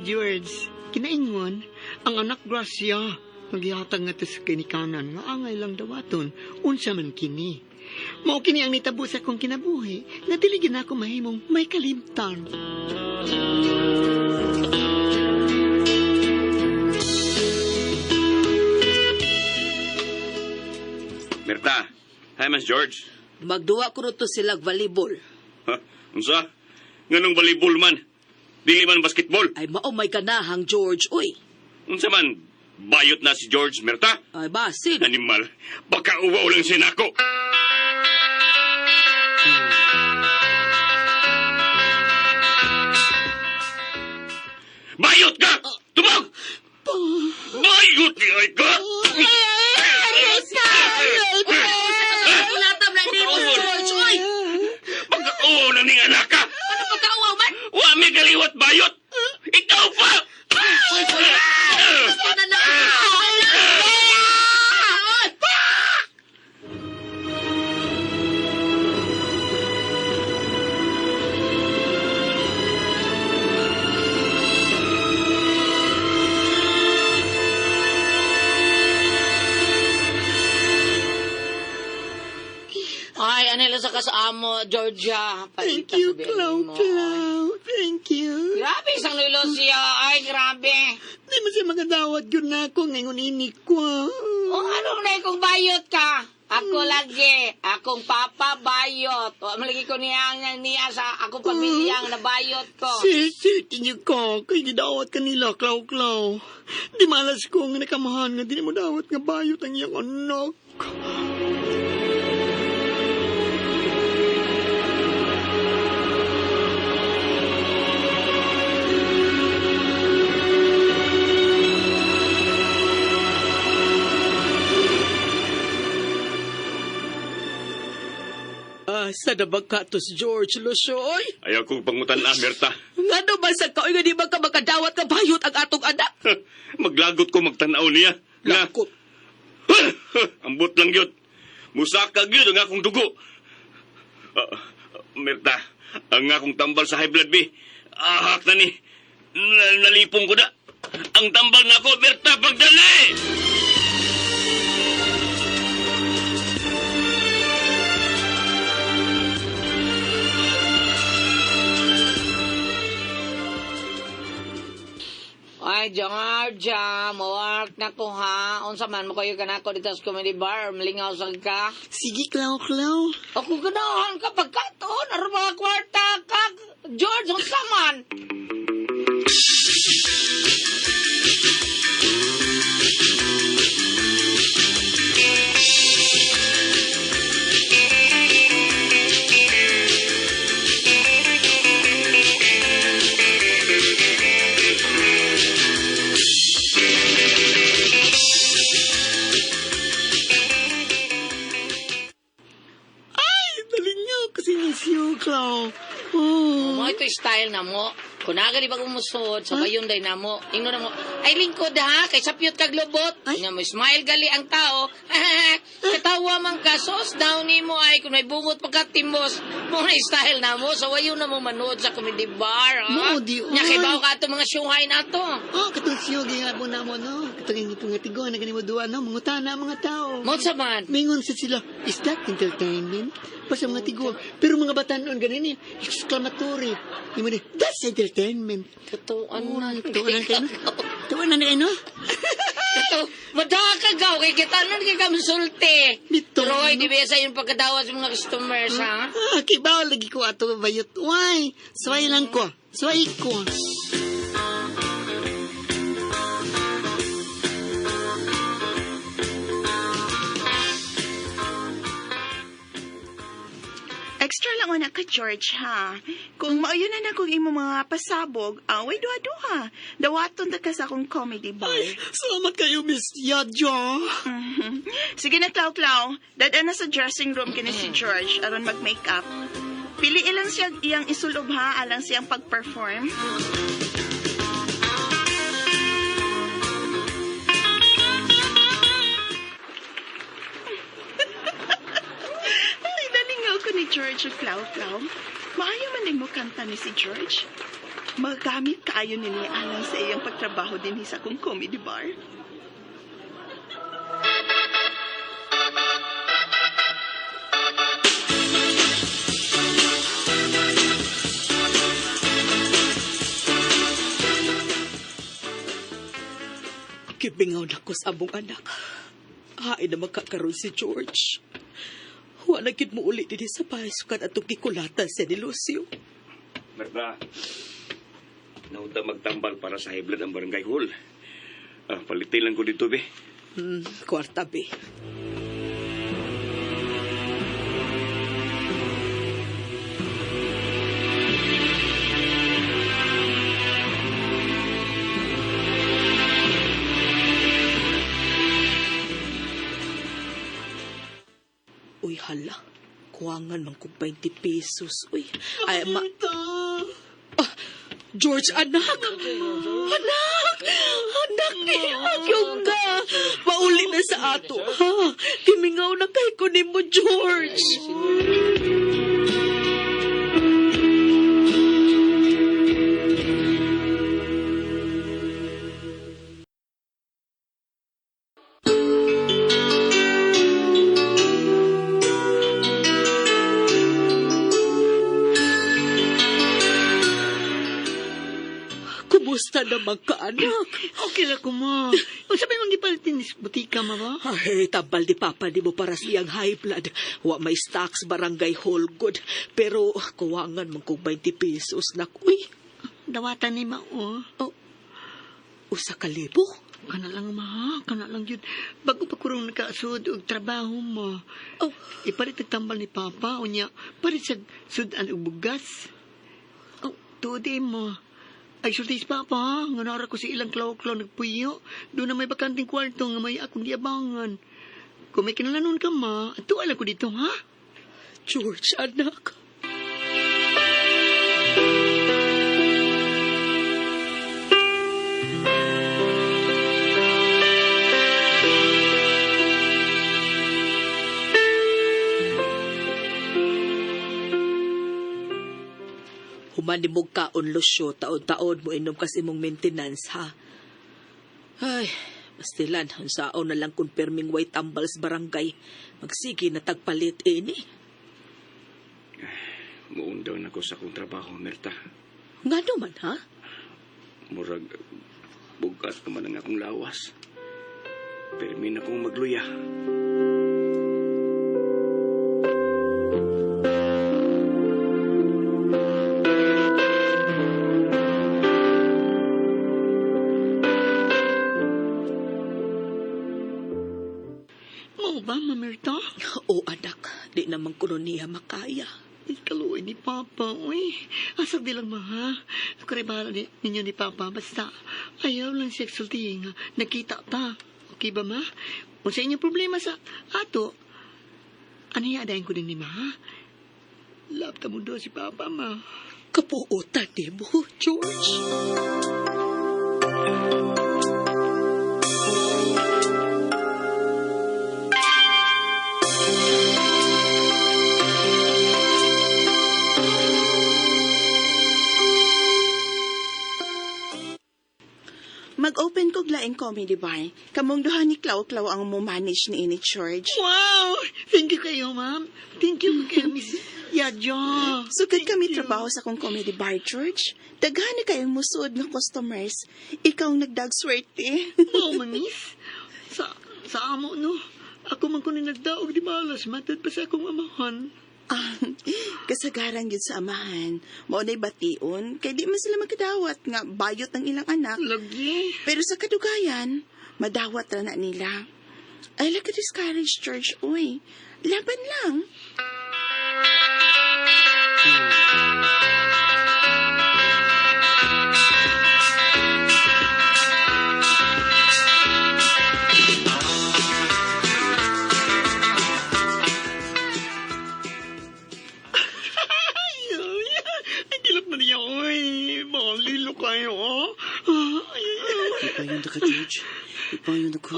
George. Kinaingon, ang anak grasya, nagihatag nga to sa kinikanan, nga angay lang dawaton, unsa man kini. Mao kini ang nitabo sa akong kinabuhi, nga dili gyud nako mahimong may kalimtan. Mirta, hi, Mas George. Magduwa ko to sila volleyball. Ha, unsa? Nganong volleyball man? Dili man basketball. Ay mao may ganahang George, uy. Unsa man? Bayot na si George, Mirta. Ay basin. Animal, baka uwaw lang siya nako. Bayot ka! Tubag! Bayot ni ay ka! Ulatam na ni mo, George, uy. Baka uwaw lang ning anak ka! Ano pagkauwaw man? Wa mi kaliwat bayot! Ikaw pa! Ano na? Ay, ano lang sa kasamo, Georgia. Thank Palita you, sabihin Clau mo. Clau. Thank you. Grabe, isang lilo siya. Ay, grabe. Di mo siya magadawat yun na ako ngayon ini ko. O ano na kung bayot ka? Ako lagi. Akong papa bayot. O, malagi ko niya, niya sa akong pamilya ang nabayot ko. Si, si, tinyo ko. Kay gidawat kanila, Clau Clau. Di malas ko nga nakamahan nga di mo dawat nga bayot ang iyang anak. Asa na ba ka to si George Lucio, oy? Ayaw kong pangutan ah, Mirta. Ngano ba sa ka, oy, nga di ba ka makadawat nga bayot ang atong anak? Maglagot ko magtanaw niya. Nga, Lakot. Ambot lang yun. Musaka yun ang akong dugo. Ah, Mirta, ang akong tambal sa high blood B. Ahak na ni. Nalipong ko na. Ang tambal na ako, Mirta, pagdali! Ay, Georgia, mawark na ko ha. Unsa man mo kayo kanako dito sa comedy bar, malingaw sa ka. Sige, Clau Clau. O kung ganahan ka pagkatuon, aron mga kwarta ka. George, unsa man? Ay, dalingaw kasi ni siyo, Clau. Oh. Mo ito style na mo. Kunaga di ba umusod sa bayon day na mo. Ingno na mo. Ay lingkod ha, kay sapyot kag lubot. Ay. Nga mo smile gali ang tao. Katawa man ka sos down nimo ay kung may bungot pagkatimos. Mo na style na mo sa wayo na mo manood sa comedy bar. Ha? Mo, di, Nya kay oy. bawo ka ato mga syuhay na ato. Oh, katong siyo, gihapon na mo, no? Katong itong nga tigo, na ganimo duwa, no? Mangutana ang mga tao. Mo sa man. Mingon sa sila, is that entertainment? Basta mga tigo. Pero mga batanon, ganun niya, exclamatory. Yung mga, that's entertainment. Totoo na. Tuwanan kayo, no? Tuwanan kayo, no? Totoo. Madaka ka kay kita nun kay kamsulti. Bitaw, Pero no? di ba sa iyong pagkadawa sa mga customers ha? Ah, kibaw lagi ko ato bayot. Why? Sway lang ko. Sway ko. Extra lang una ka, George, ha? Kung maayo na na kung imo mga pasabog, away duha-duha. Dawaton ta ka sa akong comedy bar. Ay, salamat kayo, Miss Yadjo. Mhm. Sige na, Clau Clau. Dada na sa dressing room kini si George aron mag-makeup. Pili ilang siya iyang isulob ha, alang siyang pag-perform. Ay, dalingaw ko ni George ug Clau Clau. Maayo man din mo kanta ni si George. Magamit kaayo nini alang sa iyang pagtrabaho dinhi sa akong comedy bar. Gibingaw na ko sa among anak. Hain na magkakaroon si George. Wala gid mo uli dinhi sa bahay sukan atong gikulatan siya ni Lucio. Merta, nauta magtambal para sa high blood ang barangay hall. Ah, palitin lang ko dito, be. Kwarta, be. Uy, hala. Kuwangan man kog 20 pesos. Uy, ay, ma... Ah, George, anak! Anak! Anak, nihagyong ka! Pauli na sa ato, ha? Timingaw na kay ko nimo, George! Kumusta naman ka, anak? Okay ra ko, ma. Unsa may manggipalitin ni butika, ma ba? Ay, tambal di papa di mo para sa iyang high blood. Wa may stocks barangay hall good. Pero kuwangan man kog 20 pesos nak. Uy, Dawatan ni ma, oh. oh, usa ka libo. Kana lang, ma. Kana lang yun. Bago pa kurong nakaasud og trabaho, ma. Oh, Ipalit ang tambal ni Papa. Unya, palit sa sudan og bugas. Oh, tuod eh, ma. Ay, sulti si Papa, ha? Nga nara ko sa ilang klaw-klaw nagpuyo. Doon na may bakanting kwarto nga may akong giabangan. Kung may kinalanon ka, ma, tuwa lang ko dito, ha? George, anak. Human ni mong kaon, Lucio, taon-taon mo inom kas imong maintenance, ha? Ay, pastilan, unsaon na lang kung perming white tambals barangay. Magsige na tagpalit, ini. Muundaw na ko sa akong trabaho, Merta. Nga naman, ha? Murag, bugat naman ang akong lawas. Permi na kong magluya. Mao ba, Ma Mirta? Oo, anak. Di naman kuno niya makaya. Ay, kaluoy ni Papa, uy. Asag di lang, ma, ha? Ako rin bahala ninyo ni Papa. Basta, ayaw lang siya sultihin, nga. Nakita ta. Okay ba, ma? Kung sa inyong problema sa ato, ano yung adayin ko din ni ma, ha? Love ta mo daw si Papa, ma. Kapuotan ni mo, George. Mag-open kog laing comedy bar. Kamong duha ni Clau Clau ang mo manage ni ini George. Wow! Thank you kayo, ma'am. Thank you kayo, Miss Yadjo. Sugod kami trabaho sa akong comedy bar, George. Daghan na kayong musuod nga customers. Ikaw ang nagdagswerte. Oo, man, miss. Sa amo, no? Ako man ko ni nagdaog di malas. Matad pa sa akong amahan. Ah, kasagaran gyud sa amahan. Mao na'y bation kay di man sila makadawat nga bayot ang ilang anak. Lagi. Pero sa kadugayan, madawat ra na nila. Ay, like discourage, George, uy. Laban lang. Ay, ay, ay, kilap na niya, oy. Malilo kayo, oh. Ay, ay, Ipayon na ka, George. Ipayon na ko.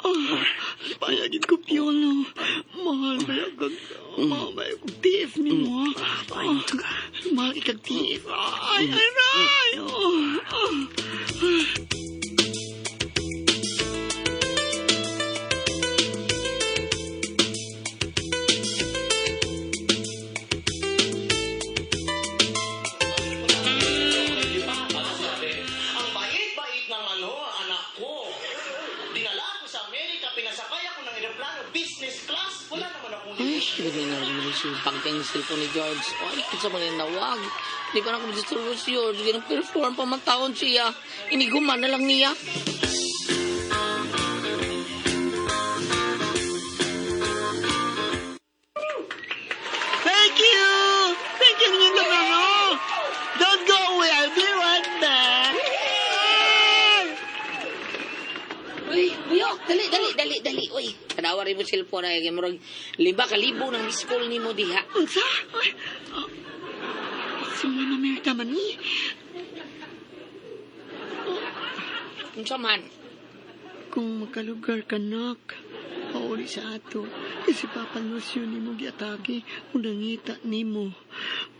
oh. Malipaya gid ko, Piolo. Mahal ba yung kag... Mahal ba yung kag TF ni mo, ha? Mahal kag TF. Ay, aray! Oh, oh. Ang bait-bait ng ano, anak ko. Dinala ako sa Amerika, pinasakay ako ng eroplano, business class. Wala naman akong Ay, hindi na rin si pagka yung cellphone ni George. Ay, kinsa man yung nawag. Di pa na ako disturbo si George. Ganang perform pa man taon siya. Iniguman na lang niya. Thank you! Thank you, ninyong tanan. Don't go away. I'll be right back. Ay! Uy, buyok, dali, dali, dali, dali. Uy, tanawa rin mo cellphone ay murag 5,000 ng miss call nimo diha. Unsa? Ay, ah, si Mama Merta man ni. Unsa man? Kung makalugar ka, nak, pauli sa ato. Kasi Papa Lucio nimo giatake, unangita nimo.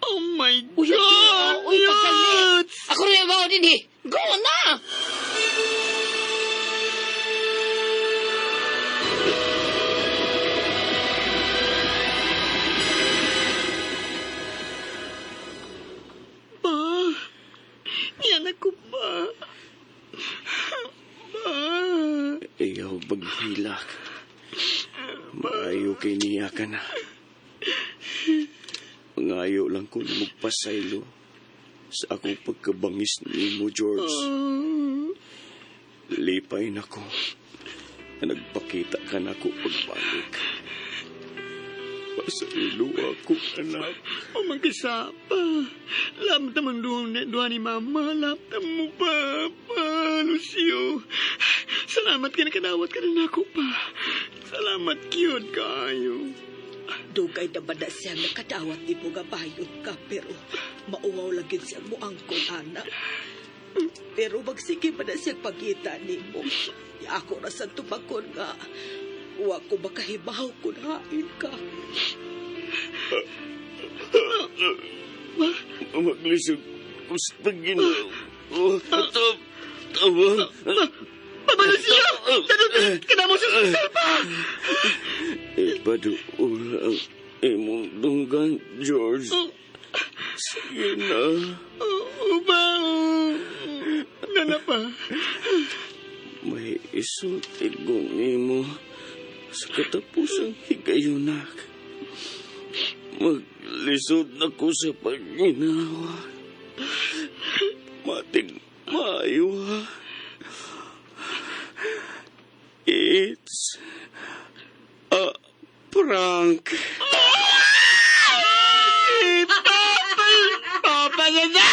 Oh my Uy, God! uy, pagdali. Yuts! Ako rin ba din eh. Go na! Pa, niyan ako pa. Pa. Ikaw paghilak. Maayo kay niya ka na. Mangayo lang ko na magpasaylo sa akong pagkabangis nimo, George. Lipay na ko na nagpakita ka na ako pagbalik. Pasaylo ako, anak. O magkasapa. Lamta man doon duha ni Mama. Lamta mo pa, pa, Lucio. Salamat ka nakadawat ka na nako pa. Salamat cute kayo. Dugay na ba na siya nakadawat ni mo nga bayot ka pero mauwaw lang yun siya mo angkon, anak. Pero magsige ba na siya pagita nimo? Ako ra sa tubakon nga wa ko makahibaw kun hain ka. Maglisod ko sa paginaw. Oh, tama. Papa Lucio! Kada mo sa ospital pa! Ipaduol ang imong dunggan, George. Sige na. Oo ba? Nana pa. May isulti ko nimo sa katapusang higayonak. Maglisod na ko sa paginawa. Matig maayo ha. It's a prank. Papa! Papa na!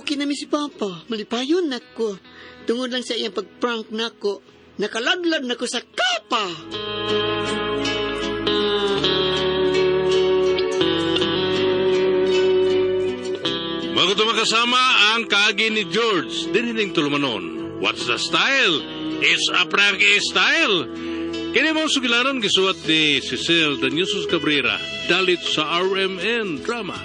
Okay na mi si Papa. Malipayon nako. Tungod lang sa iyang pag-prank nako, nakaladlad nako sa kapa. Bago ito makasama ang kaagi ni George, dinhiling tulumanon. What's the style? It's a prank style! Kini mo sugilaran gisuwat ni Cecil Danyusos Cabrera, dalit sa RMN Drama.